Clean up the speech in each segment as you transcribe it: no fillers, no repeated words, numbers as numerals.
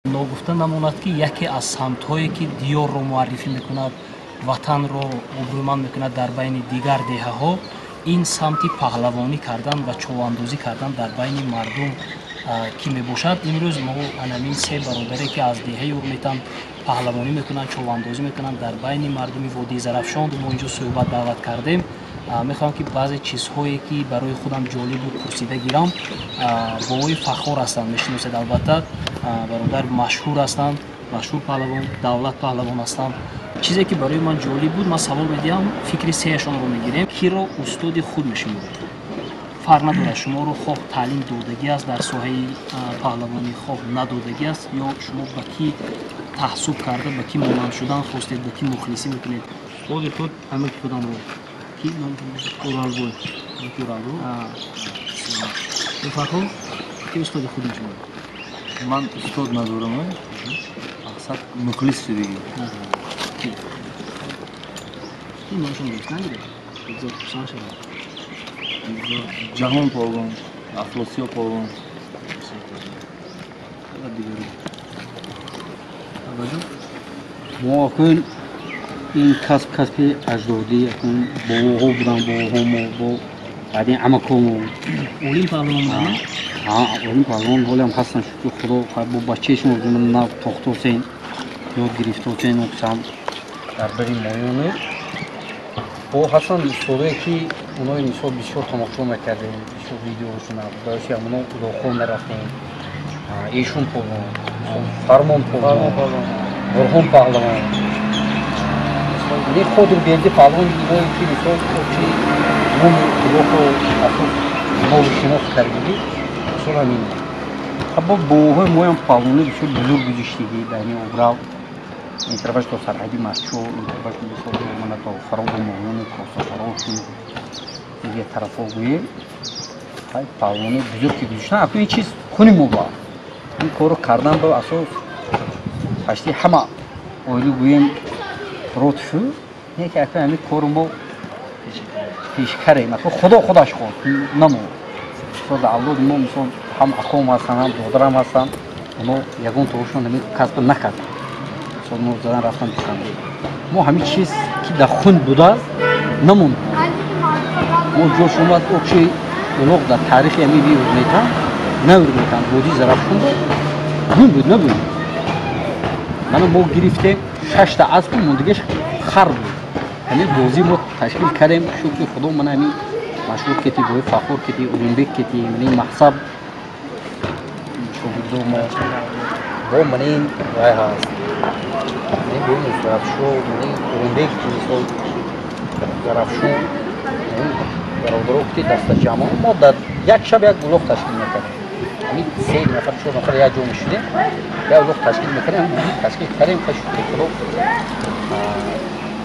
Ногуфта намонад, ки яке аз самтҳое, ки диёрро муаррифӣ мекунад, ватанро обрӯманд мекунад дар байни дигар деҳаҳо, ин самти паҳлавонӣ кардан ва човандозӣ кардан дар байни мардум ки мебошад. Имрӯз мо анамин се бародаре, ки аз деҳаи Урметан паҳлавонӣ мекунанд, човандозӣ мекунанд дар байни мардуми водии Зарафшон, мо инҷо суҳбат даъват кардем. Мехоҳам, ки баъзе чизҳое, ки барои худам ҷолиб буд, пурсида гирам. Бобои Фаххор ҳастанд, мешиносед албатта, бародар машҳур ҳастанд, машҳур паҳлавон, Давлат паҳлавон ҳастанд. Чизе ки барои ман ҷолиб буд, ман савол медиҳам, фикри сеяшонро мегирем. Киро устоди худ мешуморед? Фарқ надорад, шуморо хоҳ таълим додагӣ аст дар соҳаи паҳлавонӣ, хоҳ надодагӣ аст, ё шумо ба кӣ таҳсуб карда, ба кӣ монанд шудан хостед, ба кӣ мухлисӣ мекунед? Устоди худ амаки худамро. Ки? Уралбой. Уралбой. Фарҳод, ки устоди худ мешуморед? Ман устод надорам, мақсад мухлис шудагӣ. Ки номашон гирифт нагиред, бигзор хурсанд шавад. Ҷаҳон полвон, Афросиё полвон ва дигаро. Абаҷон? Мо акун ин касб касби аҷдодӣ, акун бобоҳо буданд, бобоҳо мо, бо баъдин амакомо. Олим паҳлавон буданд? Олим паҳлавон ҳолиам ҳастанд, шукри Худо. Бо бачаи шумо нав тохтосен, ёд гирифтосен, оксам дар бари моёне. Бо ҳастанд устодое, ки онои мисол бисёр тамошо мекардем, бисёр видеошона, барои ҳамоно улоқҳо мерафтем. Эшун паҳлавон, Фармон паҳлавон, Бурҳон паҳлавон, Ходир Берди паҳлавон, иное ки мисол чи номи улоқо асос нови шинос кардагӣ, мисол ҳамин. Бо бобоҳои моям паҳлавони бисёр бузург гузиштагӣ дар ин обрав, ин тарафаш то сарҳади Масчо, ин тарафаш мисол мана то Фаробу Моҳёну Косафарошу дигар тарафҳо гӯем, паҳлавони бузург ки гузиштан. Акун ин чиз хуни мо ба ин корро кардан ба асос пашти ҳама оила гӯем ротфу не, ки акун ҳамин корро мо пеш карем. Акун Худо худаш хост намо, мисол дар авлоди мо мисол ҳам аком ҳастанд, ҳам додарам ҳастанд, оно ягон тоашон ҳамин касб накарданд. Мисол мо задан рафтан Душанбе, мо ҳамин чиз ки дар хун будааст намонд. Мо ҷош омад окши улоқ дар таърихи ҳамин ви Урметан, на Урметан, водии Зарафшон гум буд, набуд. Мана мо гирифтем шашта аспу, мондагиш хар буд. Ҳамин бозӣ мо ташкил кардем, шукри Худо, мана ҳамин машҳур кети, бои Фахор кети, Улумбек кети, мана ин мақсаб шогирдо мо бо мана ин вай ҳаст, мана ин Зарафшо, мана ин Улумбек, мисол Зарафшон бародаро ки дастаҷамъ мо дар як шаб як улоқ ташкил мекардем. Ҳамин се нафар, чор нафар як ҷо мешудем, як улоқ ташкил мекардем, ташкил кардем, шукри Худо,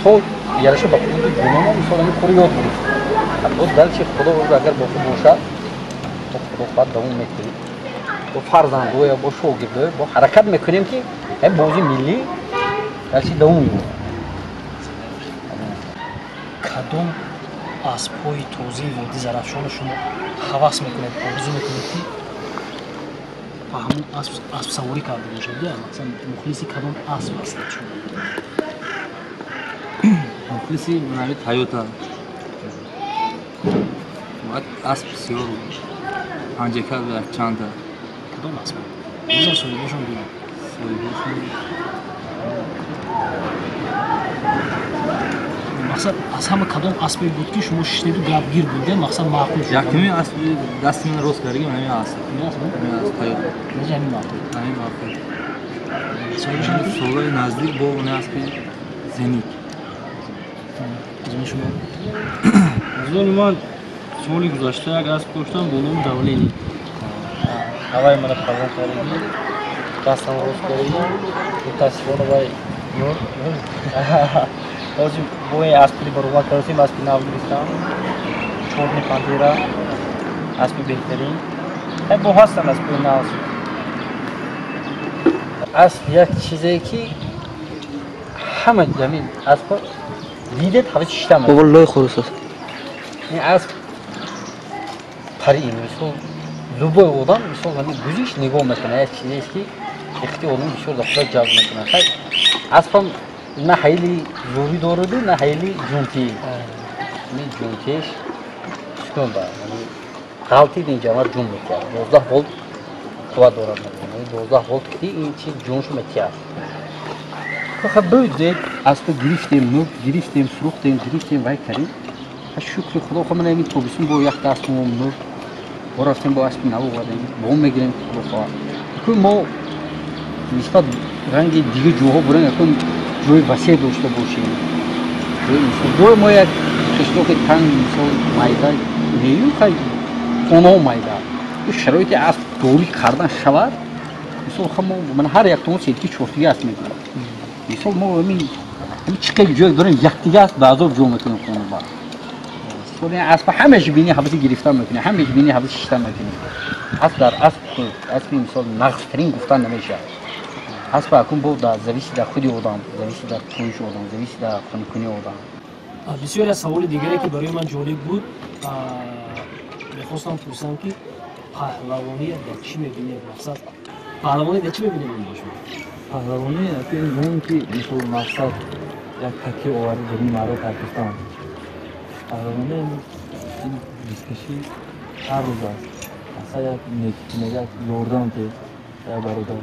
то яраша ба худи ҷуноно мисол ҳамин корро ёд гирифтем. Боз дальше Худо агар боқӣ бошад, то Худо хоҳад давом мекунем, бо фарзандоя, бо шогирдоя бо ҳаракат мекунем, ки ҳамин бозии миллӣ дальше давом меёбад. Кадом аспҳои тозаи водии Зарафшонро шумо ҳавас мекунед, орзу мекунед, ки ба ҳамон аспсаворӣ карда бошед? Масалан, мухлиси кадом асп ҳастед шумо? Мухлиси нави Тойота. Асп бисёр панҷака чанда. Кадом асп? Бизор соҳибошон бинам. Соҳибошон. Мақсад, аз ҳама кадом аспе буд, ки шумо шишнеду гапгир будед, мақсад маъқул шуд? Якуми аспи дасти ман рост кардагим ҳамин асп. Ҳамин асп? Ҳамин асп, Тойота. Неҷа ҳамин маъқул? Ҳамин маъқул. Соҳибошон? Солҳои наздик бо он аспи Зенит. Аз он шумо? Аз они ман соли гузашта як асп доштам бо номи Давлени. Ҳавай мана пагон кардагӣ, дастам рост кардагӣ, мутаассифона вай мурд. Ҳозир бо ин аспи баробар кардастем, аспи нав гирифтам, Чёрный пантера, аспи беҳтарин. Бо ҳастанд аспҳои нав. Асп як чизе, ки ҳама ҳамин аспо дидед, ҳаваси шиштан. Лой хурус аст. Ин асп пари, мисол любой одам мисол ҳамин гузиш нигоҳ мекунад, як чизест, ки Диққати одам бисёр дар худаш ҷалб мекунад. Хай, аспам на ҳайли зӯрӣ дораду, на ҳайли ҷунтӣ. Ин ҷунтиш сукун ба ғалтид, ин ҷамъат ҷун метиҳад. 12 волт қувват дорад, 12 волт ки ин чиз ҷуншу метиҳад. Хай, буд аспо гирифтем, мурд, гирифтем, фурӯхтем, гирифтем, вай кардем. Шукри Худо, хо ман ин тобистон бо якта аспмо мурд, бо рафтем, бо аспи нав овардем, бо мегирем, Худо хоҳад. Мо нисбат ранги дигар ҷоҳо бурем, якун ҷои васеъ дошта бошем. Ҷои мо як қишлоқи танг, мисол, майда нею, хай, хонаҳо майда. Шароити асп дорӣ кардан шавад, мисол, мо ман ҳар яктон сетки чортига асп мегирем. Мисол, мо ҳамин чӣ қадр ҷой дорем, яктига асп ба азоб ҷо мекунем хона ба. Асп ҳамаш бини ҳаваси гирифтан мекунем, ҳамаш бини ҳаваси шиштан мекунем. Асп дар асп, аспи мисол нағзтарин гуфтан намешавад. Асп акун бо дар зависи дар худи одам, зависи дар поиши одам, зависи дар хунукунии одам. Бисёр як саволи дигаре, ки барои ман ҷолиб буд, мехостам пурсам, ки паҳлавония дар чӣ мебинед? Мақсад, паҳлавонӣ дар чӣ мебинед шумо? Паҳлавонӣ он ки, мисол, мақсад як таки оварда даруни маро партофтан. Паҳлавонӣ ин бузкашӣ ҳар рӯз аст. Мақсад як некӣ, як ёрдам те як бародар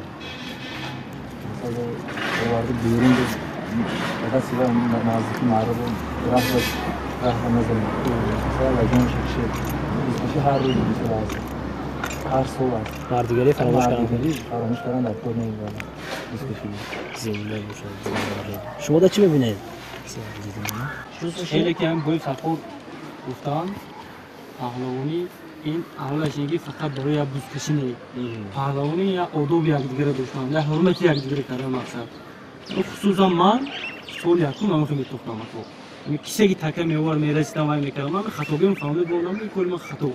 оварда берун дасти наздики маро раҳ назанед, масалан, лагон шакшед. Бузкашӣ ҳар рӯз, мисол, аст, ҳар сол аст. Мардигарӣ фаромӯш кардан. Фаромӯш кардан дар кор намебарад бузкашӣ. Зинда бошад. Шумо дар чӣ мебинед? Хеле ки ҳам бои фақор гуфтанд, паҳлавонӣ ин аввалаш ин ки фақат барои як бузкашӣ не. Паҳлавонӣ як одоби якдигара доштан, як ҳурмати якдигара кардан. Мақсад, хусусан ман соли якум ҳамахел метохтам. Кисе ки така меовар, мерасидам, вай мекардам. Ман хатобиам фаҳмида будам, ин кори ман хато.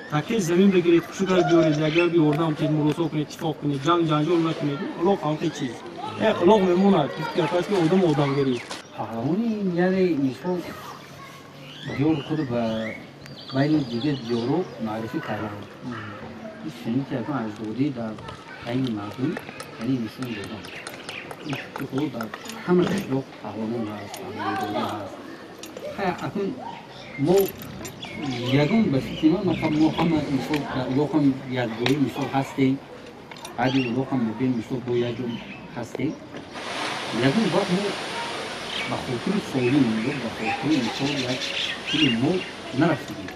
Такаи замин бигиред, хушукар биёред, ягар биёрдам тед, муросо кунед, иттифоқ кунед, ҷанг ҷанҷол накунед. Улоқ ҳамхел чиз, як улоқ мемонад, гуфт ки одам одамгарӣ. Паҳлавонӣ яъне, мисол, диёри худ ба байни дигар диёрҳо муаррифӣ кардан. Ин суннати якум аҷдодӣ дар байни мардум, яъне нишон додан. Ин шукри Худо, дар ҳама қишлоқ паҳлавон ҳаст, паҳлавондорӣ ҳаст. Хай, акун мо ягон, ба фикри ман, мо ҳама, мисол, дар улоқам якҷоӣ, мисол, ҳастем, баъди улоқам мебинем, мисол, бо як ҷо ҳастем. Ягон вақт мо ба хотири солим ё ба хотири, мисол, як пули мо нарафтагем.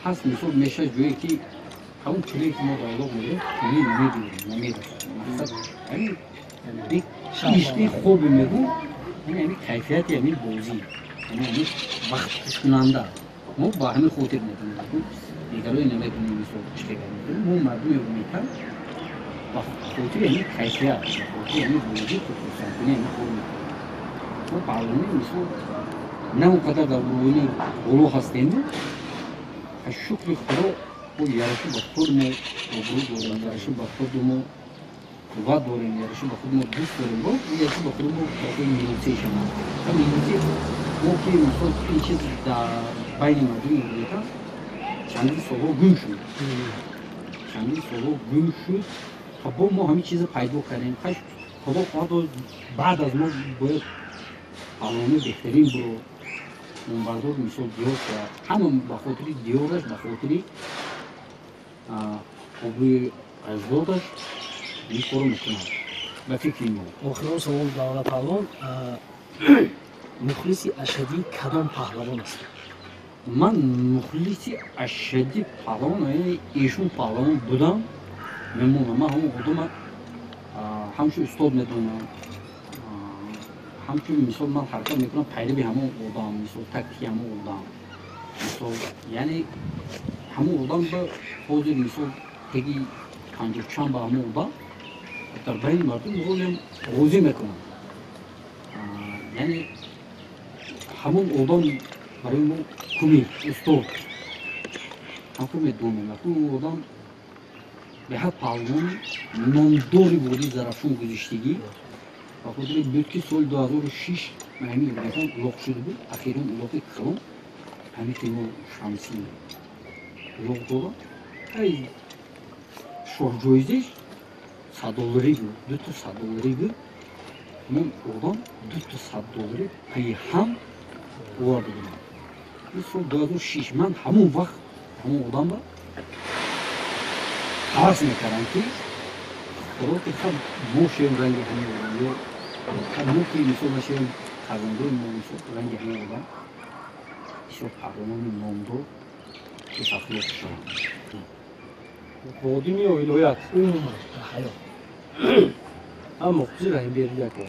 Ҳаст, мисол, мешавад ҷое ки ҳамон пуле ки мо дар улоқ медиҳем, пуле намебиёрем, намерасад. Мақсад ҳамин ишқи хубе мегӯ, ҳамин кайфияти ҳамин бозӣ, ҳамин вақтхушкунанда. Мо ба ҳамин хотир мекунем, дигарои намекунем. Мисол, чӣ мекунем? Мо мардуми метан ба хотири ҳамин кайфият, ба хотири ҳамин бозӣ, худхурсандкунӣ ҳамин кор мекунем. Мо паҳлавонӣ, мисол, на он қадар дар рӯҳони боло ҳастему, шукри Худо, мо яраши ба худ мо обрӯ дорем, яраши ба худ мо қувват дорем, яраши ба худ мо дӯст дорем, бо яраши ба худ мо милитсия шавад. Милитсия мо ки, мисол, ин чиз дар байни мардуми Рӯдакӣ чандин солҳо гум шуд, чандин солҳо гум шуд. Бо мо ҳамин чизро пайдо кардем. Худо хоҳад, баъд аз мо бояд паҳлавони беҳтарин буро номбардор, мисол, диёр шавад. Ҳама ба хотири диёраш, ба хотири обрӯи аҷдодаш ин корро мекунад, ба фикри мо. Охирон савол, Давлат паҳлавон, мухлиси ашаддии кадом паҳлавон ҳастед? Ман мухлиси ашаддии паҳлавон, яъне эшун паҳлавон будам, мемонам. Ман ҳамон одама ҳамчун устод медонам, ҳамчун, мисол, ман ҳаракат мекунам пайрави ҳамон одам, мисол, тактики ҳамон одам, мисол, яъне ҳамон одам ба ҳозир, мисол, теги панҷоҳ чанд ба ҳамон одам дар байни мардум ҳолиам розӣ мекунам. Яъне ҳамон одам барои мо кумир, устод ҳамхел медонем. Акун одам беҳад паҳлавони номдори водии Зарафшон гузиштагӣ, ба хотири буд, ки соли 2006 ҳамин Ӯрбекон улоқ шуда буд, ахирон улоқи калон, ҳамин Темур Шамсӣ улоқ дорад. Ай, шоҳҷоизаш $100 гу, дута $100 гу. Ҳамон одам дута $100 пайи ҳам оварда будам. Ин сол 2006 ман ҳамон вақт ҳамон одам ба ҳавас мекардам, ки худо ки хаб мо шавем ранги ҳамин одам, ё хаб мо ки мисол нашавем, фарзандои мо мисол ранги ҳамин одам бисёр паҳлавони номдор, пешахлоқ шаванд. Водими ё вилоят? Умуман дар ҳаёт. Ҳам мухлиси Раҳимберди ако.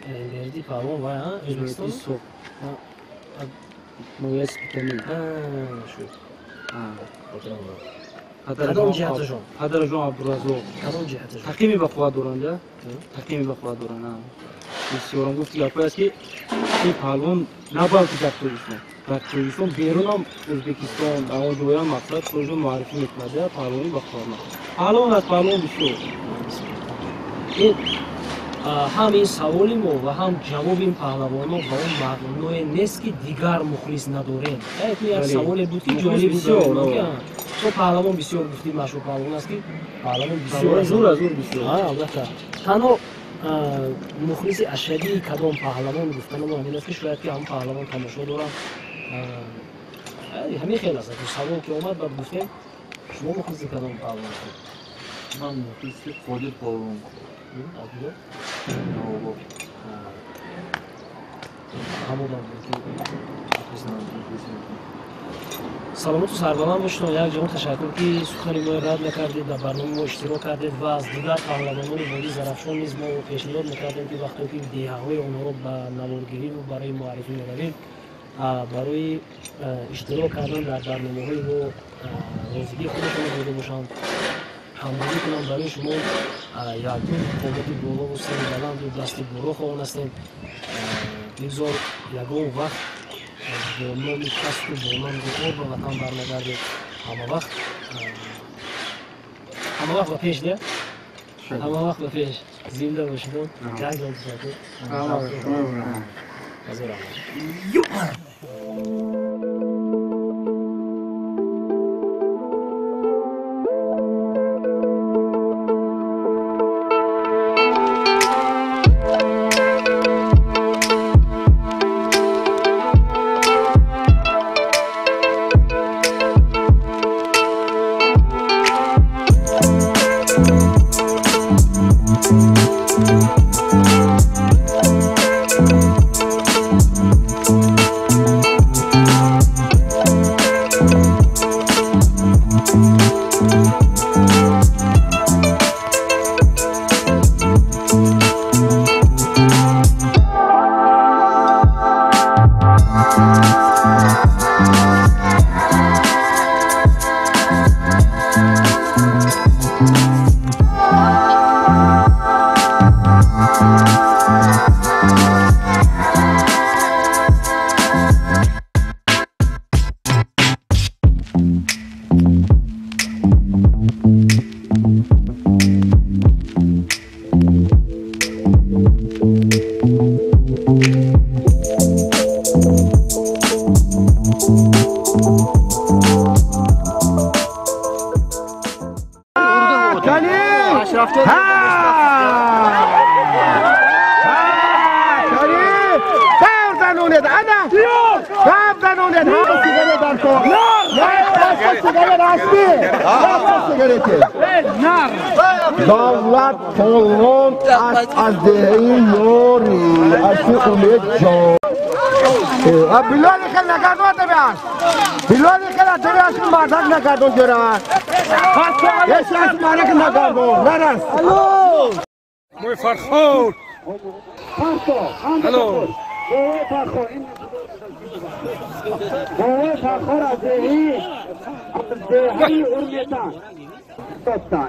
Раҳимберди паҳлавон вай, а? Ӯзбекистон? Ноҳияи Спитамин. Шуд. Хотирам омад. Кадом ҷиҳаташон? Падарашон Абдураззоқ. Кадом ҷиҳаташон? Тақими ба қувват доранд, тақими ба қувват доранд. Бисёрам гуфти гапҳое аст, ки ин паҳлавон на балки дар Тоҷикистон, дар Тоҷикистон берунам, Ӯзбекистон, дар он ҷоям мақсад худашон муаррифӣ мекунад, паҳлавони ба қувват. Паҳлавон аст, паҳлавон бисёр. Ин ҳам ин саволи мо ва ҳам ҷавоби ин паҳлавонҳо ба он маъное нест, ки дигар мухлис надорем. Як саволе буд, ки ҷолиб буд. То паҳлавон бисёр гуфтӣ, машҳур паҳлавон аст, ки паҳлавон бисёр. Зур аст, зур бисёр. Албатта. Танҳо мухлиси ашадии кадом паҳлавон гуфтанамо ҳамин аст, ки шояд ки ҳамон паҳлавон тамошо дорам. Ҳамин хел аст. Савол ки омад, баъд гуфтем, шумо мухлиси кадом паҳлавон ҳастед? Ман мухлиси Қодир паҳлавон. Аз куҷо? Навобод. Ҳамодам ки мухлис. Саломату сарбаланд бошед. Як ҷаҳон ташаккур, ки сухани моро рад накардед, дар барномаи мо иштирок кардед ва аз дигар паҳлавонони водии Зарафшон низ мо пешниҳод мекардем, ки вақте ки деҳаҳои онҳоро ба наворгирӣ барои муаррифӣ меравем, барои иштирок кардан дар барномаҳои мо розигии худашонро дода бошанд, ҳамроҳӣ кунанд. Барои шумо якум қомати болову сари баланду дасти боло хоҳон ҳастем. Бигзор ягон вақт бо номи касбу бо номи ор ба ватан барнагардед. Ҳама вақт ба пеш, не? Ҳама вақт ба пеш. Зинда бошед. Як ҷон ташаккур. Ҳазор раҳмат. Давлат полвон аз деҳаи Ёри, аз Умед ҷон. Билоли хел нагардон табиаш. Билоли хел табиаш мардак нагардон ҷора. Ешаш мардак нагардон. Нарас. Мой Фарход. Алло. Фархор аз деҳаи Урметан.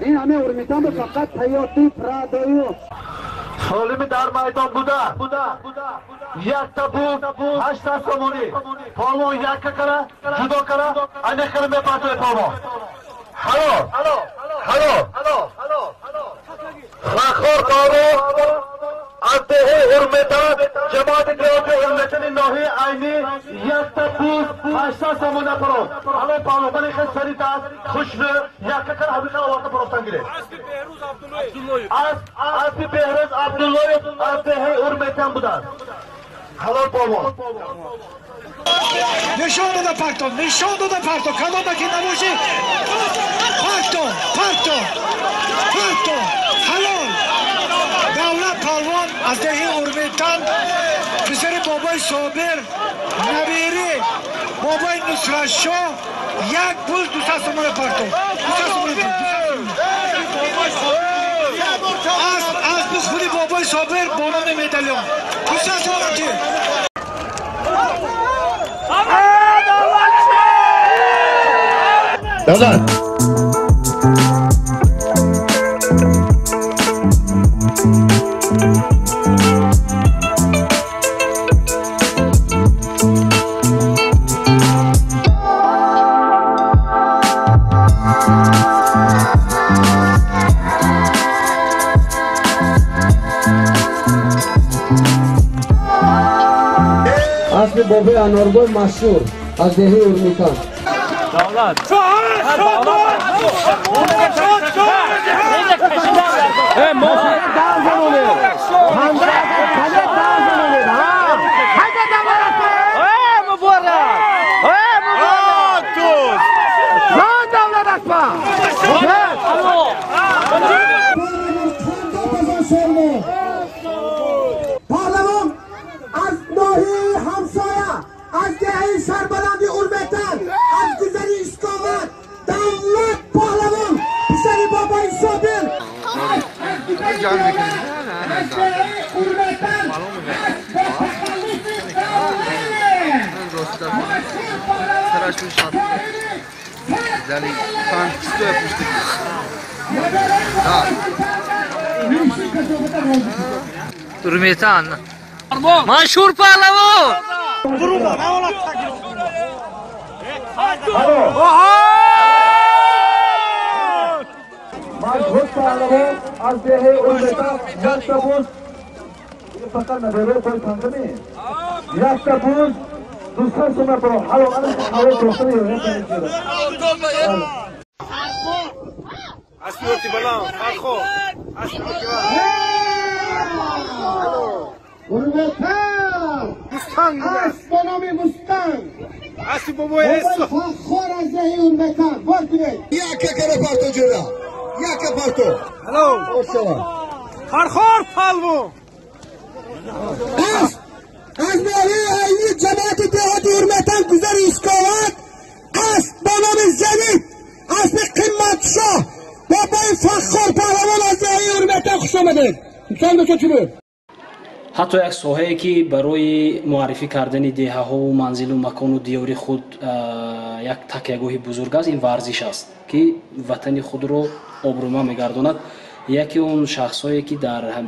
Ин ҳамаи Урметан фақат ҳаёти Прадою. Солими дар майдон буда, якта буд, 800 сомонӣ. Полвон якка кара, ҷудо кара, ане хеле мепартояд полвон. Ҳало, ҳало, Фархор полвон аз деҳаи Урметан, ҷамоати деҳоти Урметани. ноҳияи Айнӣ якта буз 800 сомона парод. Ҳалол паҳлавони хел сарита аст, хушрӯ, якка кар ҳамиқа оварда парофтан гиред. Аспи Беҳрӯз Абдуллоев аз деҳаи Урметан будааст. Ҳалол паҳлавон. Нишон дода парто, нишон дода парто, кадома ки набошӣ, парто, парто, парто, ҳалол. Давлат палвон аз деҳи Урметан, писари бобои Собир, набири бобои Нусратшоҳ, як буз 200 сомона парто. 200 сомона, 200 сомона. Аспи худи бобои Собир бо номи медальон. 200 сомона ки. Давлат. Аспи бобои Анорбой машҳур аз деҳаи Урметан. Давлат. Паҳлавон аз ноҳияи ҳамсоя, аз деҳаи сарбаланди Урметан, аз гузари Исковат, Давлат паҳлавон, писари бобои Собир, аз деҳаи Урметан, бо тахаллуси Урметан. Машҳур паҳлавон. Машҳур паҳлавон аз деҳаи Урметан, якта буз, фақат набераи бой панҷами, якта буз 200 сомона парод. Ҳалол, ана ҳалол тофтани. Урметан, асп бо номи Мустанг, аспи бобои Фаххор аз деҳаи Урметан. Бор кунед. Якка кара парто ҷӯра, якка парто. Ҳалол. Фархор палвон. Асп аз ноҳияи Айнӣ, ҷамоати деҳоти Урметан, гузари Исковат, асп бо номи Зенит, аспи Қиматшоҳ, бобои Фаххор паҳлавон аз деҳаи Урметан. Хуш омадед. Чанд чӣ буд? Ҳатто як соҳае ки барои муаррифӣ кардани деҳаҳову манзилу макону диёри худ як такягоҳи бузург аст, ин варзиш аст, ки ватани худро обрӯманд мегардонад. Яке он шахсҳое ки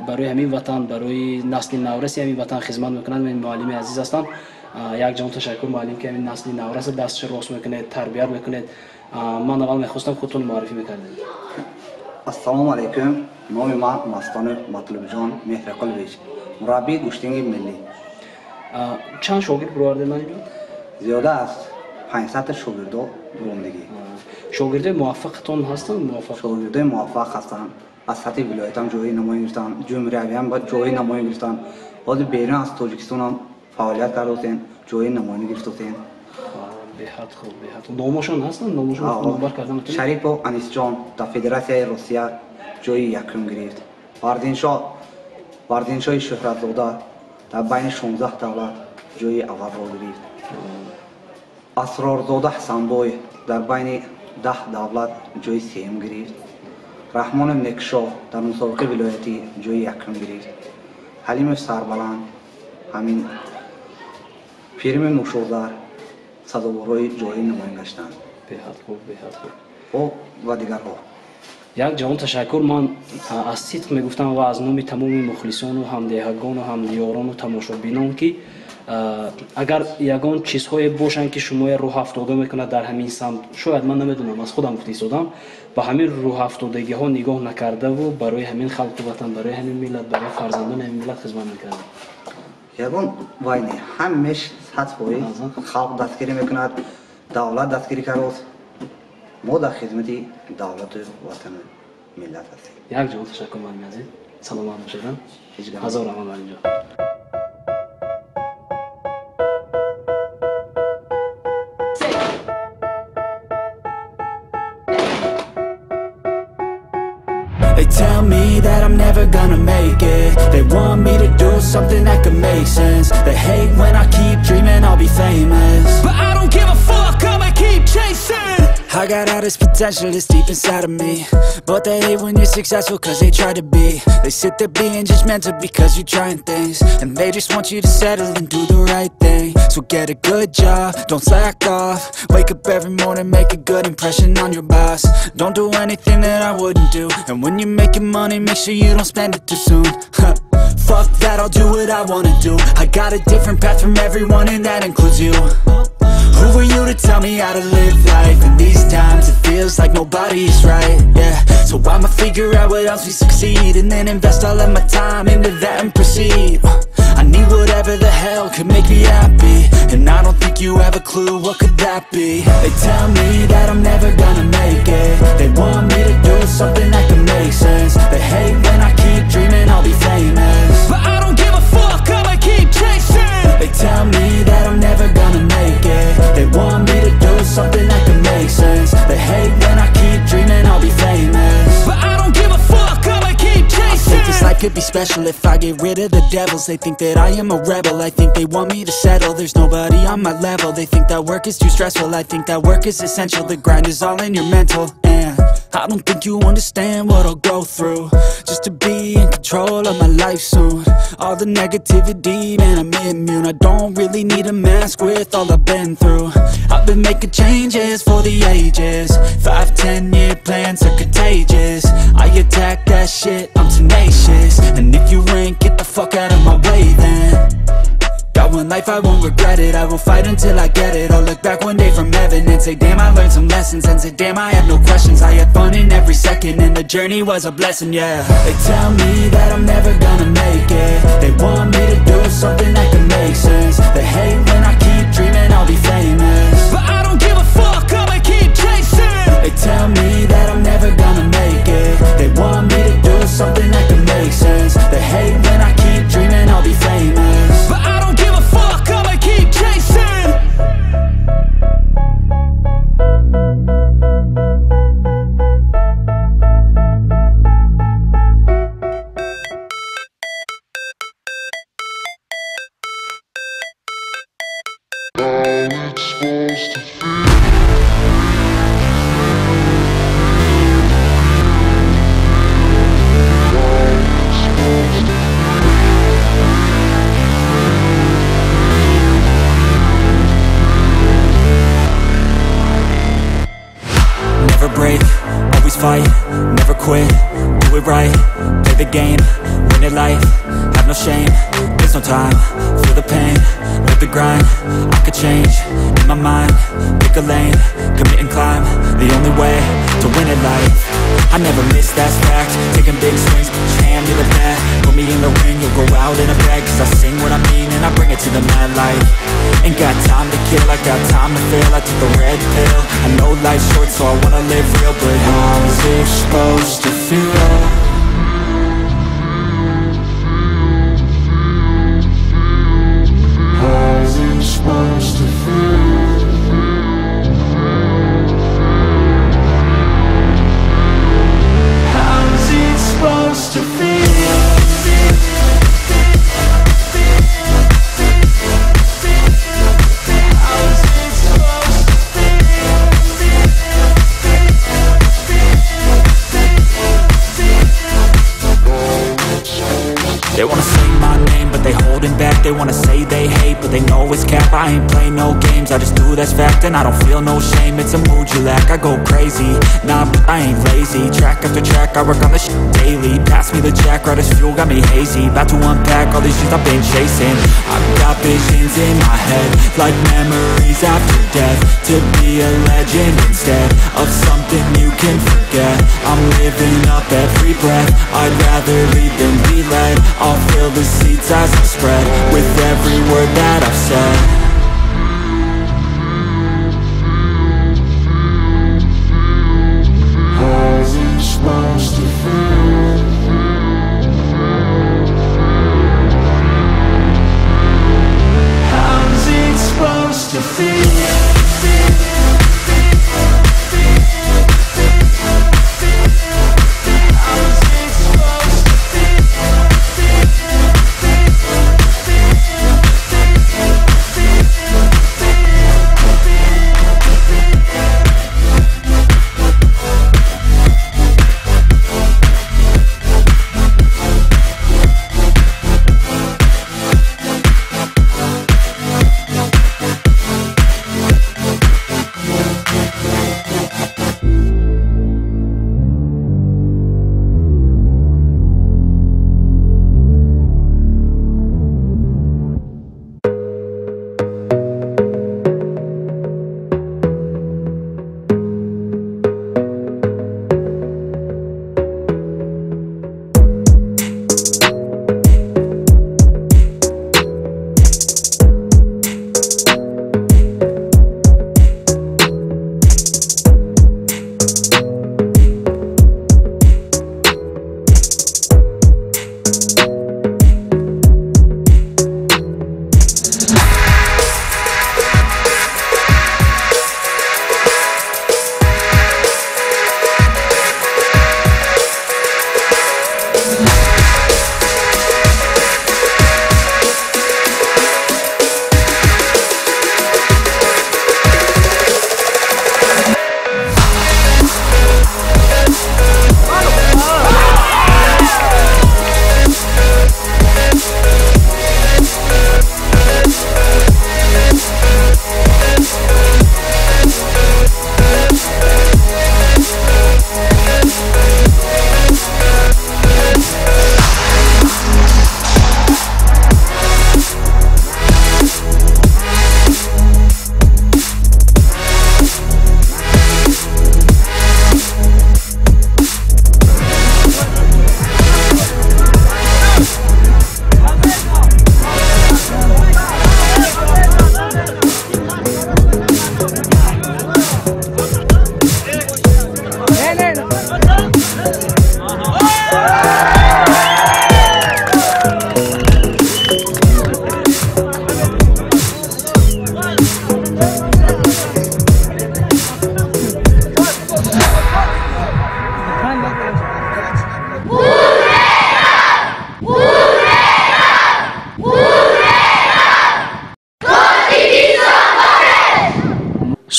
барои ҳамин ватан, барои насли навраси ҳамин ватан хизмат мекунанд, муаллими азиз ҳастанд. Як ҷаҳон ташаккур, муаллим, ки ҳамин насли навраса дастшо рост мекунед, тарбият мекунед. Ман аввал мехостам худтон муаррифӣ мекардед. Ассалому алайкум. Номи ман Мастонов Матлубҷон Меҳрақулович, мураббии гӯштинги миллӣ. Чанд шогирд баровардед ман инҷо? Зиёда аз 500 шогирдо бурондагӣ. Шогирдои муваффақатон ҳастанд? Шогирдои муваффақ ҳастанд. Аз сатҳи вилоятам ҷои намоён гирифтанд, ҷумҳуриявиам ҷои намоён гирифтанд. Ҳозир берун аз Тоҷикистонам фаъолият кардотем, ҷои намоён гирифтотем. Беҳад хуб, беҳад хуб. Номошон ҳастанд? Номошон номбар кардан метавонед? Шарипов Анисҷон дар Федератсияи Россия ҷои якум гирифт. Варзиншоҳи Шӯҳратзода дар байни 16 давлат ҷои аввалро гирифт. Асрорзода Ҳасанбой дар байни 10 давлат ҷои сеюм гирифт. Раҳмонов Некшоҳ дар мусобиқаи вилоятӣ ҷои якум гирифт. Ҳалимов Сарбаланд, ҳамин Пирими Нушозар сазоворҳои ҷои намоён гаштанд. Беҳад хуб, беҳад хуб. Ва дигарҳо. Як ҷаҳон ташаккур. Ман аз сидқ мегуфтам ва аз номи тамоми мухлисону ҳамдеҳагону ҳамдиёрону тамошобинон, ки агар ягон чизҳое бошанд, ки шумоя рӯҳафтода мекунад дар ҳамин самт, шояд ман намедонам, аз худам гуфта истодам, ба ҳамин рӯҳафтодагиҳо нигоҳ накардаву барои ҳамин халқу ватан, барои ҳамин миллат, барои фарзандони ҳамин миллат хизмат мекардем. Ягон вай не, ҳамеш 100% халқ дастгирӣ мекунад, давлат дастгирӣ кард. Мо дар хизмати давлату ватану миллат ҳастем. Як ҷон ташаккур, муаллими азиз, саломат бошед. Ҳазор раҳмат, муаллимҷон. They tell me that I'm never gonna make it. They want me to do something that could make sense. They hate when I keep dreaming I'll be famous, but I don't give a fuck, I'ma keep chasing. I got all this potential that's deep inside of me, but they hate when you're successful cause they try to be. They sit there being judgmental because you're trying things, and they just want you to settle and do the right thing. So get a good job, don't slack off. Wake up every morning, make a good impression on your boss. Don't do anything that I wouldn't do, and when you're making money, make sure you don't spend it too soon. Fuck that, I'll do what I wanna do. I got a different path from everyone and that includes you. Who are you to tell me how to live life? In these times it feels like nobody's right, yeah. So I'ma figure out what else we succeed, and then invest all of my time into that and proceed. I need whatever the hell could make me happy, and I don't think you have a clue what could that be. They tell me that I'm never gonna make it. They want me to do something that can make sense. They hate when I keep dreaming I'll be famous, but I don't give a fuck, I'ma keep chasing. They tell me that I'm never gonna make it. They want me to do something that can make sense. They hate when I keep dreaming I'll be famous, but I don't give a fuck, I'ma keep chasing. I think this life could be special if I get rid of the devils. They think that I am a rebel, I think they want me to settle. There's nobody on my level. They think that work is too stressful, I think that work is essential. The grind is all in your mental, and I don't think you understand what I'll go through just to be in control of my life soon. All the negativity, man, I'm immune. I don't really need a mask with all I've been through. I've been making changes for the ages. 5, 10 year plans are contagious. I attack that shit, I'm tenacious. And if you ain't, get the fuck out of my way then. Got one life, I won't regret it. I will fight until I get it. I'll look back one day from heaven and say, damn, I learned some lessons. And say, damn, I had no questions. I had fun in every second, and the journey was a blessing, yeah. They tell me that I'm never gonna make it. They want me to do something that can make sense. They hate when I keep dreaming I'll be famous, but I don't give a fuck, I'ma keep chasing. They tell me that I'm never gonna make it. They want me to do something that can make sense. They hate when I keep dreaming I'll be famous, but I don't give a fuck, I'ma keep chasing. How it's supposed to feel. Never break, always fight, never quit, do it right, play the game, win it life, have no shame, there's no time, feel the pain, live the grind, I could change, in my mind, pick a lane, commit and climb, the only way to win it life. I never miss, that's fact. Taking big swings, put your hand to the bat. Put me in the ring, you'll go out in a bag. Cause I sing what I mean and I bring it to the mad light. Ain't got time to kill, I got time to feel. I took the red pill, I know life's short, so I wanna live real. But how's it supposed to feel? How's it supposed to feel? How's it supposed to feel? How's it supposed to feel? They wanna say my name, but they holding back. They wanna say they hate, but they know it's cap. I ain't play no games, I just do that's fact. And I don't feel no shame, it's a mood you lack. I go crazy, nah, but I ain't lazy. Track after track, I work on this shit daily. Pass me the jack, right as fuel, got me hazy. About to unpack all these shit I've been chasing. I've got visions in my head, like memories after death. To be a legend instead of something you can forget. I'm living up every breath, I'd rather lead than be led. head. I'll feel the seeds as I spread. With every word that I've said. How's it supposed to feel? How's it supposed to feel?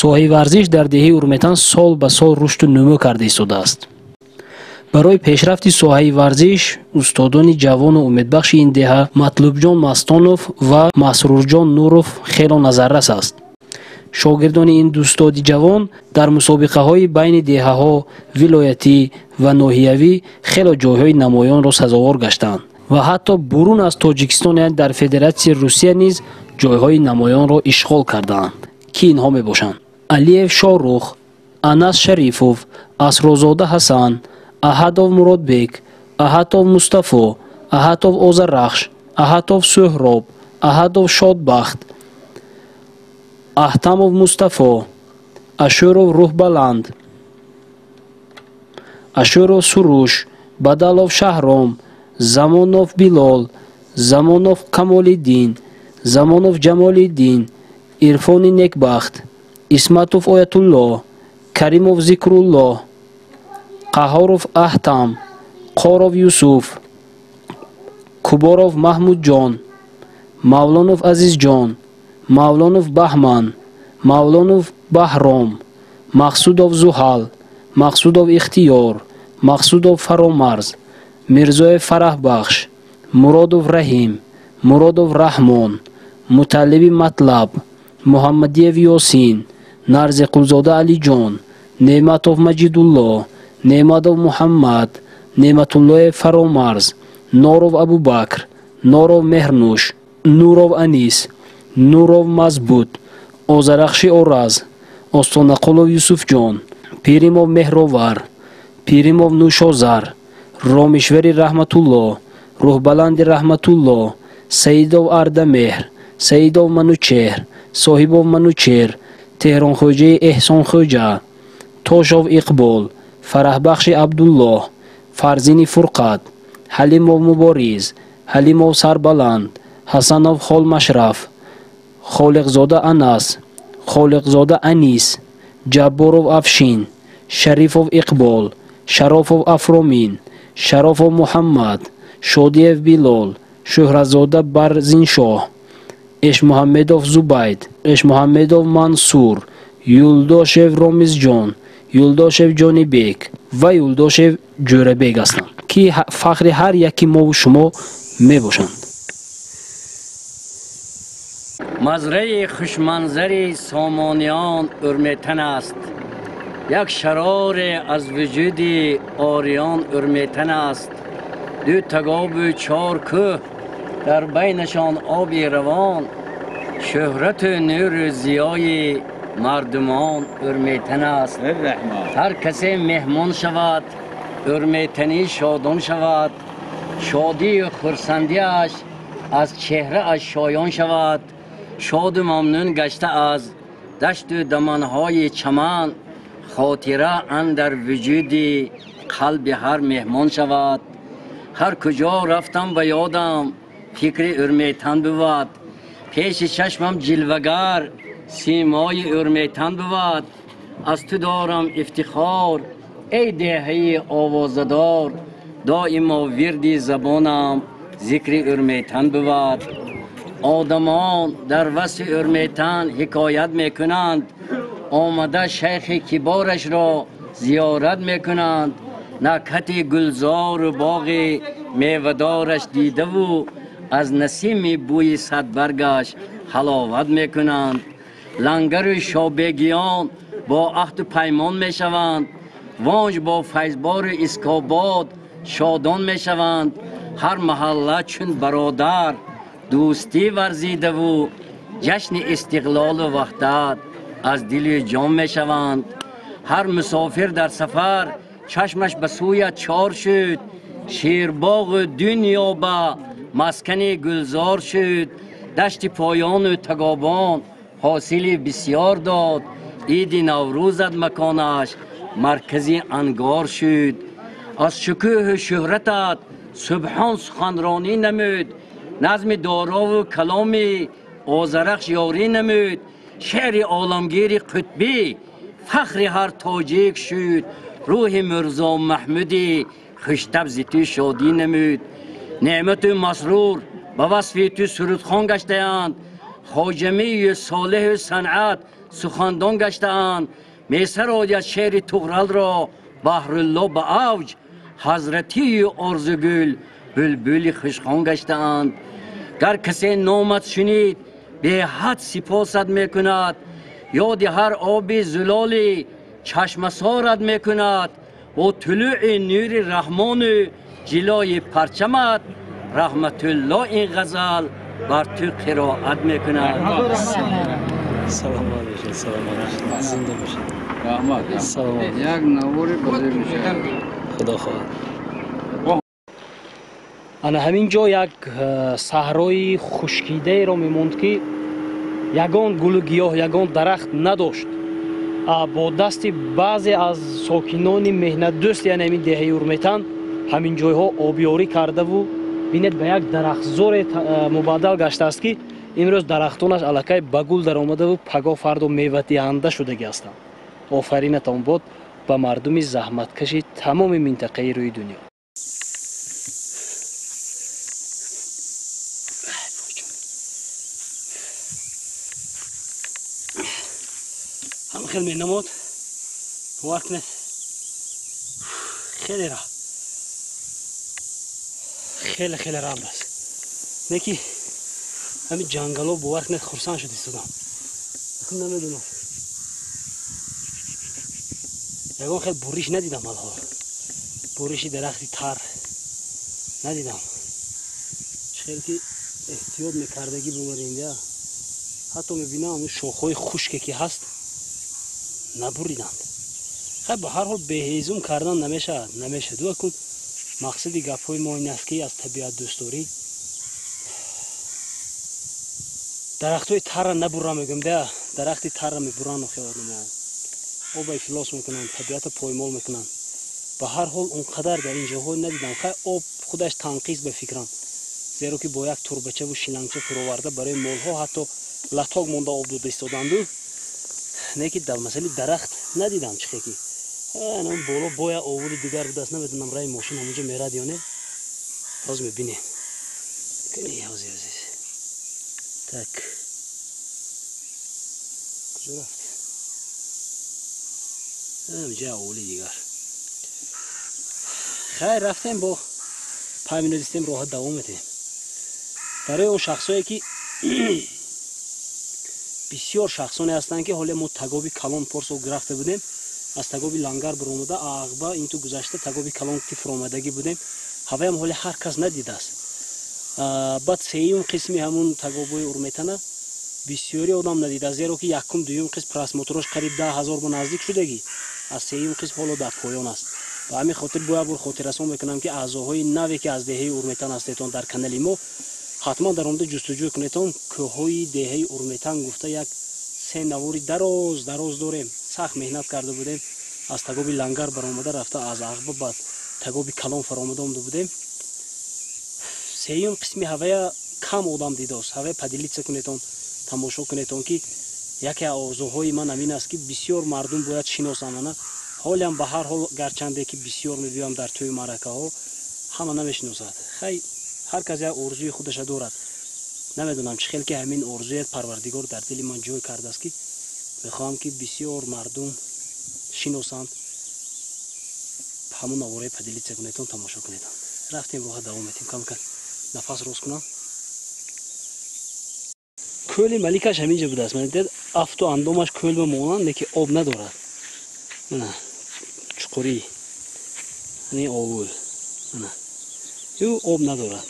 Соҳаи варзиш дар деҳаи Урметан сол ба сол рушду нумӯ карда истодааст. Барои пешрафти соҳаи варзиш устодони ҷавону умедбахши ин деҳа Матлубҷон Мастонов ва Масрурҷон Нуров хело назаррас аст. Шогирдони ин дустоди ҷавон дар мусобиқаҳои байни деҳаҳо, вилоятӣ ва ноҳиявӣ хело ҷойҳои намоёнро сазовор гаштанд ва ҳатто бурун аз Тоҷикистон, яъне дар Федератсияи Русия низ ҷойҳои намоёнро ишғол кардаанд, ки инҳо мебошанд: Алиев Шорух, Анас Шарифов, Асрозода Ҳасан, Аҳадов Муродбек, Аҳатов Мустафо, Аҳатов Озарахш, Аҳатов Суҳроб, Аҳадов Шодбахт, Аҳтамов Мустафо, Ашуров Рӯҳбаланд, Ашуров Суруш, Бадалов Шаҳром, Замонов Билол, Замонов Камолиддин, Замонов Ҷамолиддин, Ирфони Некбахт, Исматов Оятулло, Каримов Зикрулло, Қаҳоров Аҳтам, Қоров Юсуф, Куборов Маҳмудҷон, Мавлонов Азизҷон, Мавлонов Баҳман, Мавлонов Баҳром, Мақсудов Зуҳал, Мақсудов Ихтиёр, Мақсудов Фаромарз, Мирзоев Фараҳбахш, Муродов Раҳим, Муродов Раҳмон, Муталлиби Матлаб, Муҳаммадиев Ёсин, Нарзиқулзода Алиҷон, Неъматов Маҷидулло, Неъматов Муҳаммад, Неъматуллоев Фаромарз, Норов Абубакр, Норов Меҳрнуш, Нуров Анис, Нуров Мазбут, Озарахши Ораз, Остонақулов Юсуфҷон, Пиримов Меҳровар, Пиримов Нушозар, Ромишвери Раҳматулло, Рӯҳбаланди Раҳматулло, Саидов Ардамеҳр, Саидов Манучеҳр, Соҳибов Манучеҳр, Теҳронхӯҷаи Эҳсонхӯҷа, Тошов Иқбол, Фараҳбахши Абдуллоҳ, Фарзини Фурқат, Ҳалимов Мубориз, Ҳалимов Сарбаланд, Ҳасанов Холмашраф, Холиқзода Анас, Холиқзода Анис, Ҷабборов Афшин, Шарифов Иқбол, Шарофов Афромин, Шарофов Муҳаммад, Шодиев Билол, Шӯҳратзода Барзиншоҳ, Эшмуҳаммедов Зубайд, Эшмуҳаммедов Мансур, Юлдошев Ромизҷон, Юлдошев Ҷонибек ва Юлдошев Ҷӯрабек ҳастанд, ки фахри ҳар яки мову шумо мебошанд. Мазраи хушманзари Сомониён Урметан аст. Як шароре аз вуҷуди ориён Урметан аст. Ду тагобу чор кӯҳ дар байнашон оби равон, шӯҳрату нуру зиёи мардумон Урметан аст. Ҳар касе меҳмон шавад, Урметанӣ шодон шавад, шодию хурсандиаш аз чеҳрааш шоён шавад. Шоду мамнун гашта аз дашту даманҳои чаман, хотира андар вуҷуди қалби ҳар меҳмон шавад. Ҳар куҷо рафтам ба ёдам фикри Урметан бувад, пеши чашмам ҷилвагар симои Урметан бувад. Аз ту дорам ифтихор эй деҳаи овозадор, доимо вирди забонам зикри Урметан бувад. Одамон дар васфи Урметан ҳикоят мекунанд, омада шайхи киборашро зиёрат мекунанд. Накҳати гулзору боғи мевадораш дидаву аз насими бӯи садбаргаш ҳаловат мекунанд. Лангару шобегиён бо аҳду паймон мешаванд, вонҷ бо файзбору Искобод шодон мешаванд. Ҳар маҳалла чун бародар дӯстӣ варзидаву ҷашни истиқлолу ваҳдат аз дили ҷон мешаванд. Ҳар мусофир дар сафар чашмаш ба сӯят чор шуд, шербоғу дунё ба маскани гулзор шуд. Дашти поёну тагобон ҳосили бисёр дод, иди Наврӯзат маконаш маркази ангор шуд. Аз шукӯҳу шӯҳратат субҳон суханронӣ намуд, назми дорову каломи Озарахш ёрӣ намуд. Шеъри оламгири қутбӣ фахри ҳар тоҷик шуд, рӯҳи Мирзо Маҳмуди хуштаб зи ту шодӣ намуд. Неъмату Масрур ба васфи ту сурудхон гаштаанд, хоҷамию солеҳу санъат сухандон гаштаанд. Месарояд шеъри Туғралро Баҳрулло ба авҷ, ҳазратию Орзугул булбули хушхон гаштаанд. Гар касе номат шунид беҳад сипосат мекунад, ёди ҳар оби зулоли чашмасорат мекунад. Бо тулӯи нури Раҳмону ҷилои парчамат, Раҳматулло ин ғазал бар ту қироат мекунад. Саломат бошед, саломат бошед, зинда бошед. Раҳмат. Саломат. Як навори бозир мешавад. Худо хоҳад. Ана ҳамин ҷо як саҳрои хушкидаеро мемонд, ки ягон гулу гиёҳ, ягон дарахт надошт. Бо дасти баъзе аз сокинони меҳнатдӯст, яъне ҳамин деҳаи Урметан, ҳамин ҷойҳо обёрӣ кардаву бинед ба як дарахтзоре мубаддал гаштааст, ки имрӯз дарахтонаш аллакай ба гул даромадаву пагоҳ фардо мевадиҳанда шудагӣ ҳастанд. Офаринатон бод ба мардуми заҳматкаши тамоми минтақаи рӯи дунё. Ҳам хел менамод, бовар кунед, хеле ра хеле хеле рабд аст. Не ки ҳамин ҷангало, бовар кунед, хурсанд шуд истодам. Намедонам, ягон хел буриш надидам, алҳол буриши дарахти тар надидам. Чӣ хел ки эҳтиёт мекардагӣ бумадинда, ҳатто мебинам ҳамун шохҳои хушке ки ҳаст набуриданд. Хай, ба ҳар ҳол беҳезум кардан намешавад, намешавад. Ду акун Мақсади гапҳои мо ин аст, ки аз табиатдӯстдорӣ дарахтҳои тарра набурра мегӯем, да дарахти тарра мебуранд охи одамо, оба ифлос мекунанд, табиатро поймол мекунанд. Ба ҳар ҳол он қадар дар ин ҷоҳо надидам. Хай, об худаш танқис ба фикрам, зеро ки бо як турбачаву шилангча фуроварда барои молҳо ҳатто латок монда об дода истоданду. Не ки дар масъалаи дарахт надидам чихе ки боло боя овули дигар будааст, намедонам раи мошин ҳамонҷо мерад ё не, ҳоз мебинем. Так, куҷо рафт? Инҷа овули дигар. Хайр, рафтем, бо пайминадистем, роҳа давом медиҳем. Барои он шахсое ки бисёр шахсоне ҳастанд, ки ҳоле мо тагоби калон порсол рафта будем, аз тагоби лангар биромада ағба инту гузашта тагоби калон ки фуромадагӣ будем, ҳаваям ҳоле ҳар кас надидааст. Баъд сеюм қисми ҳамун тагобои Урметана бисёри одам надидааст, зеро ки якум дуюм қисм просмотрош қариб 10 000 бо наздик шудагӣ, аз сеюм қисм ҳоло дар поён аст. Ба ҳамин хотир бояд бор хотиррасон мекунам, ки аъзоҳои наве ки аз деҳаи Урметан ҳастетон, дар канали мо ҳатман дар омада ҷустуҷӯ кунетон, кӯҳҳои деҳаи Урметан гуфта як се навори дароз дароз дорем. Сахт меҳнат карда будем, аз тагоби лангар баромада рафта, аз ағба ба тагоби калон фаромада омада будем. Сеюм қисми ҳавая кам одам дидааст. Ҳавая поделиться кунетон, тамошо кунетон, ки яке аз орзуҳои ман ҳамин аст, ки бисёр мардум бояд шиносанд. Ана ҳолиам ба ҳар ҳол, гарчанде ки бисёр мебиёям дар тӯи маъракаҳо, ҳама намешиносад. Хай, ҳар кас як орзуи худаша дорад. Намедонам чӣ хел ки ҳамин орзуят Парвардигор дар дили ман ҷой кардааст, ки мехоҳам, ки бисёр мардум шиносанд. Ҳамун навораи поделиться кунетон, тамошо кунетон. Рафтем, роҳа давом метем. Камкам нафас рост кунам. Кӯли Маликаш ҳаминҷа будааст. Ман дид, афту андомаш кӯл ба монанд, леки об надорад. Мана чуқурӣ, ани овул, мана ю об надорад.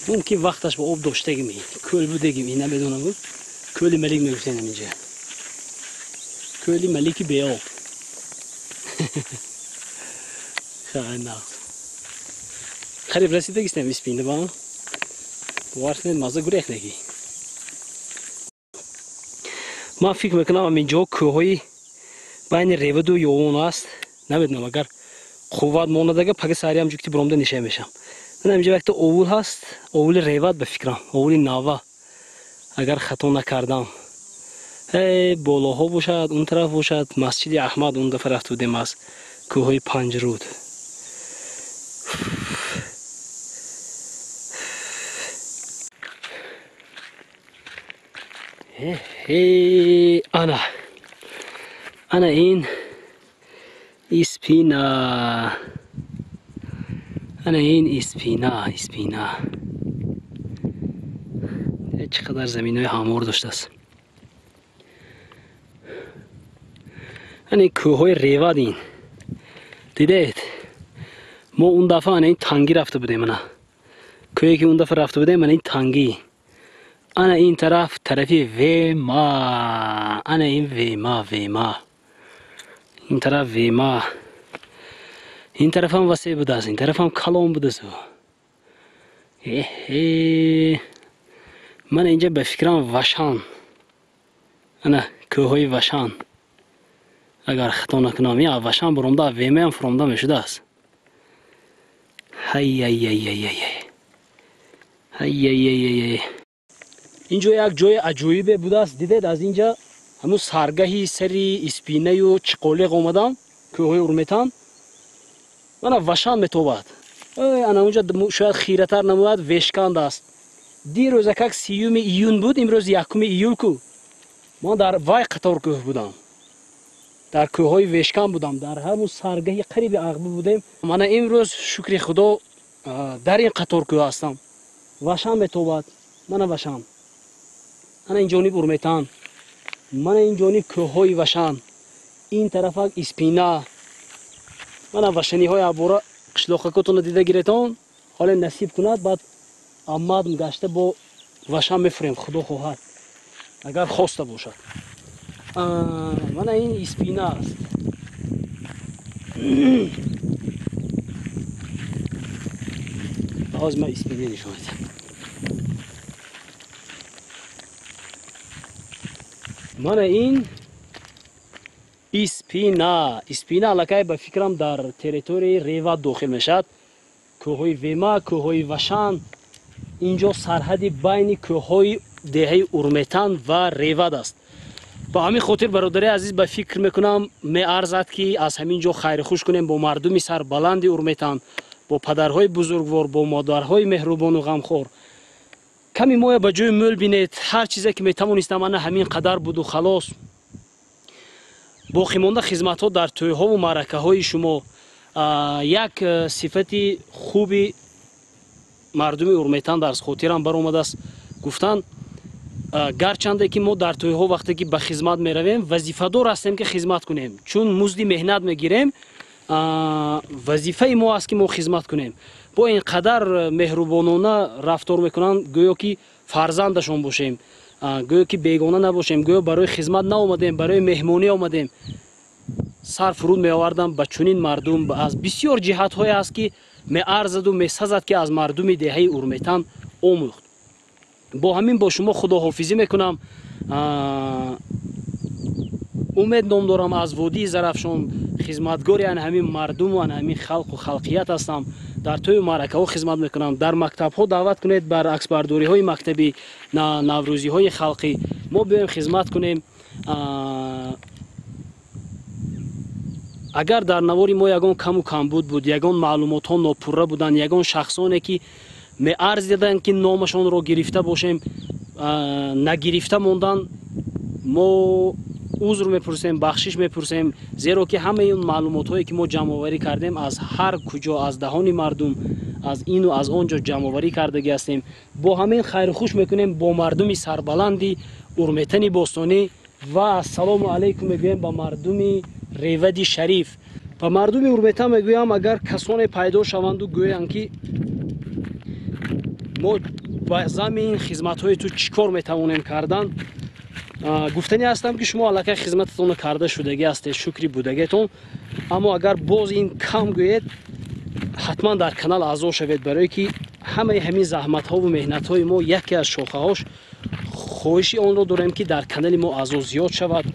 Мумкин вақташ ба об доштагим, кӯл будагим, ин намедонам. Кӯли Малик мегуфтем ҳаминҷа, кӯли Малики беоб. Хай, нағз, қариб расидагистем Испинда. Ба бовар кунед, мазза гурехтагӣ. Ман фикр мекунам, ҳаминҷо кӯҳҳои байни Реваду Ёвон аст. Намедонам, агар қувват монадага, пага сариам ҷукти биромда ниша мешам. Ман ҳаминҷо якта овул ҳаст, овули Реват ба фикрам, овули Нава, агар хато накардам. Болоҳо бошад, он тараф бошад масҷиди Аҳмад. Он дафъа рафта будем аз кӯҳҳои Панҷруд. Ана, ана ин Испина, ана ин Испина. Испина чӣ қадар заминҳои ҳамвор доштааст. Ана ин кӯҳҳои Ревад, ин дидед. Мо он дафъа ана ин тангӣ рафта будем. Ана кӯҳе ки он дафъа рафта будем, ана ин тангӣ, ана ин тараф, тарафи Вема, ана ин Вема, Вема ин тараф, Вема ин тарафам васеъ будааст, ин тарафам калон будааст. Эҳе, ман инҷа ба фикрам Вашан, ана кӯҳҳои Вашан, агар хато накунам, я Вашан буромда, Вемаам фуромда мешудааст. Ҳай-ай-ай-ай-ай, ҳай-ай-ай-ай. Инҷо як ҷои аҷоибе будааст, дидед. Аз инҷа ҳамун саргаҳи сари Испинаю Чиқолиқ омадам, кӯҳҳои Урметан. Мана Вашан метобад, ана унҷа шояд хиратар намояд, Вешканд аст. Дирӯза как 30-уми июн буд, имрӯз 1-уми июл ку. Ман дар вай қатор кӯҳ будам, дар кӯҳҳои Вешкан будам, дар ҳамун саргаҳи қариби Ағба будем. Мана имрӯз, шукри Худо, дар ин қатор кӯҳ ҳастам. Вашан метобад, мана Вашан, ана ин ҷониб Урметан, мана ин ҷониб кӯҳҳои Вашан, ин тарафак Испина. Мана вашаниҳои абора қишлоқакотонро дида гиретон. Ҳоле насиб кунад, баъд амадм гашта бо Вашан мефурем, Худо хоҳад, агар хоста бошад. Мана ин Испина аст. Ҳозир ман Испина нишон медиҳам. Мана ин Испина. Испина аллакай ба фикрам дар территорияи Реват дохил мешавад. Кӯҳҳои Вема, кӯҳҳои Вашан. Инҷо сарҳади байни кӯҳҳои деҳаи Урметан ва Реват аст. Ба ҳамин хотир бародари азиз ба фикр мекунам меарзад ки аз ҳамин ҷо хайрхуш кунем бо мардуми сарбаланди Урметан, бо падарҳои бузургвор, бо модарҳои меҳрубону ғамхор. Ками моя ба ҷои мӯл бинед, ҳар чизе ки метавонистам ана ҳамин қадар буду халос. Боқимонда хизматҳо дар тӯйҳову маъракаҳои шумо. Як сифати хуби мардуми Урметан дар хотирам баромадааст. Гуфтанд гарчанде ки мо дар тӯйҳо вақте ки ба хизмат меравем, вазифадор ҳастем ки хизмат кунем, чун музди меҳнат мегирем, вазифаи мо аст ки мо хизмат кунем. Бо ин қадар меҳрубонона рафтор мекунанд, гӯё ки фарзандашон бошем, гӯё ки бегона набошем, гӯё барои хизмат наомадем, барои меҳмонӣ омадем. Сар фуруд меовардам ба чунин мардум. Аз бисёр ҷиҳатҳое аст ки меарзаду месазад ки аз мардуми деҳаи Урметан омӯхт. Бо ҳамин бо шумо худоҳофизӣ мекунам. Умед ном дорам аз водии Зарафшон, хизматгори ан ҳамин мардуму ан ҳамин халқу халқият ҳастам. Дар тӯю маъракаҳо хизмат мекунам. Дар мактабҳо даъват кунед бар аксбардориҳои мактабӣ, наврӯзиҳои халқӣ. Мо биёем хизмат кунем. Агар дар навори мо ягон каму камбуд буд, ягон маълумотҳо нопурра буданд, ягон шахсоне ки меарзиданд ки номашонро гирифта бошем, нагирифта монданд, мо узр мепурсем, бахшиш мепурсем, зеро ки ҳамаи он маълумотҳое ки мо ҷамъоварӣ кардем аз ҳар куҷо, аз даҳони мардум, аз ину аз он ҷо ҷамъоварӣ кардагӣ ҳастем. Бо ҳамин хайрхуш мекунем бо мардуми сарбаланди Урметани бостонӣ ва ассалому алайкум мегӯем ба мардуми Ревади шариф. Ба мардуми Урметан мегӯям, агар касоне пайдо шаванду гӯянд ки мо ба зами ин хизматҳои ту чӣ кор метавонем кардан, гуфтанӣ ҳастам ки шумо аллакай хизмататонро карда шудагӣ ҳастед, шукри будагиатон. Аммо агар боз ин кам гӯед, ҳатман дар канал аъзо шавед, барое ки ҳамаи ҳамин заҳматҳову меҳнатҳои мо яке аз шохаҳош хоҳиши онро дорем ки дар канали мо аъзо зиёд шавад.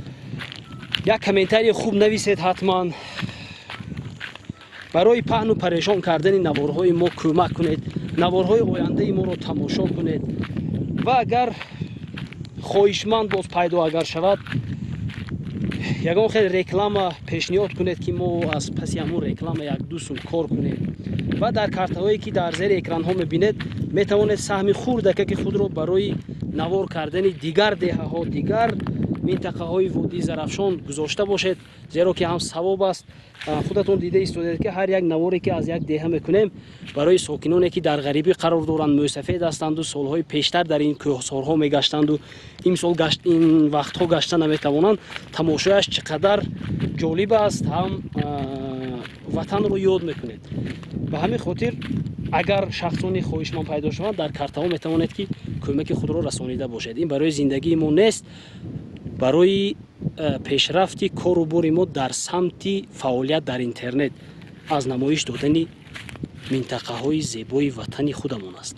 Як комментарии хуб нависед ҳатман. Барои паҳну парешон кардани наворҳои мо кӯмак кунед, наворҳои ояндаи моро тамошо кунед ва агар хоҳишманд боз пайдо агар шавад, ягон хел реклама пешниҳод кунед ки мо аз паси ҳамон реклама як-ду сум кор кунем. Ва дар картаҳое ки дар зери экранҳо мебинед, метавонед саҳми хурдакаки худро барои навор кардани дигар деҳаҳо, дигар минтақаҳои водии Зарафшон гузошта бошед, зеро ки ҳам савоб аст. Худатон дида истодед ки ҳар як наворе ки аз як деҳа мекунем барои сокиноне ки дар ғарибӣ қарор доранд, мӯсафед ҳастанду солҳои пештар дар ин кӯҳсорҳо мегаштанду имсол ин вақтҳо гашта наметавонанд, тамошояш чӣ қадар ҷолиб аст, ҳам ватанро ёд мекунед. Ба ҳамин хотир агар шахсони хоҳишманд пайдо шаванд, дар картаҳо метавонед ки кӯмаки худро расонида бошед. Ин барои зиндагии мо нест, барои пешрафти кору бори мо дар самти фаъолият дар интернет аз намоиш додани минтақаҳои зебои ватани худамон аст.